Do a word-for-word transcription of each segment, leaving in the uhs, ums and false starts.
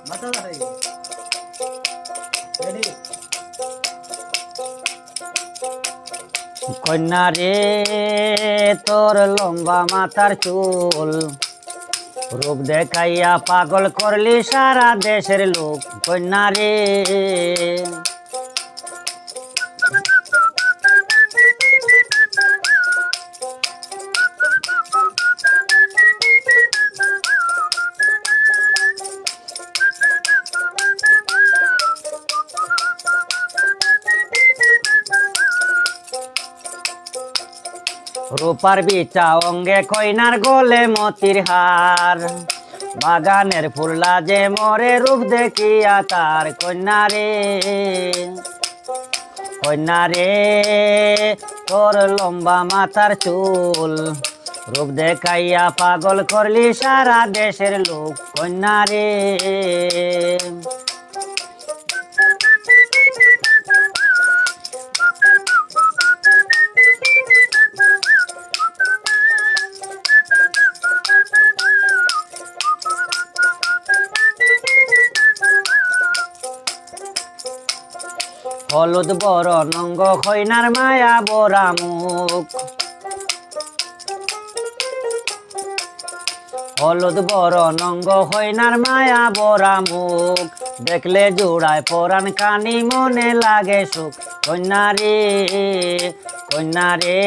মাথা লাগাই। Ready? কইন্যা রে, তোর লম্বা মাথার চুল, রূপ দেখাইয়া পাগল করলি সারা দেশের লোক। কইন্যা রে, রূপার বিছা অঙ্গে কইন্যার গলে মতির হার, বাগানের ফুল লাজে মরে রূপ দেখিয়া তার। কইন্যা রে, কইন্যা রে, তোর লম্বা মাথার চুল, রূপ দেখাইয়া পাগল করলি সারা দেশের লোক। কইন্যা রে, হলুদ বরণ অঙ্গ কইন্যার মায়া ভরা মুখ, হলুদ বরণ অঙ্গ কইন্যার মায়া ভরা মুখ, দেখলে জুড়ায় পরাণ খানি মনে লাগে সুখ। কইন্যা রে, কইন্যা রে,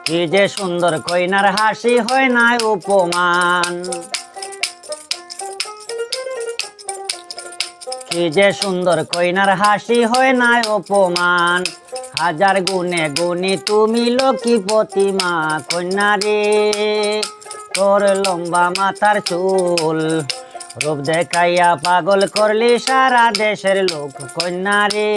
কি যে সুন্দর কইন্যার হাসি হয় না উপমান, কি যে সুন্দর কইন্যার হাসি হয় না উপমান, হাজার গুণে গুণী তুমি লক্ষ্মী প্রতিমা। কইন্যা রে, তোর লম্বা মাথার চুল, রূপ দেখাইয়া পাগল করলি সারা দেশের লোক। কইন্যা রে,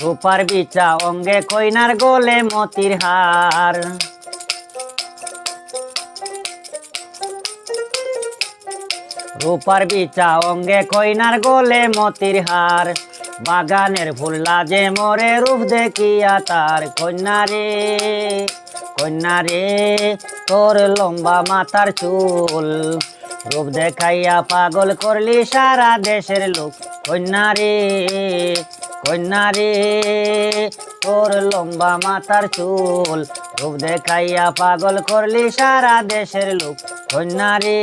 রূপার বিছা অঙ্গে কইন্যার গলে মতির হার, রূপার বিছা অঙ্গে কইন্যার গলে মতির হার, বাগানের ফুল লাজে মরে রূপ দেখিয়া তার। কইন্যা রে, কইন্যা রে, তোর লম্বা মাথার চুল, রূপ দেখাইয়া পাগল করলি সারা দেশের লোক। কইন্যা রে, কইন্যা রে, তোর লম্বা মাথার চুল, রূপ দেখাইয়া পাগল করলি সারা দেশের লোক। কইন্যা রে,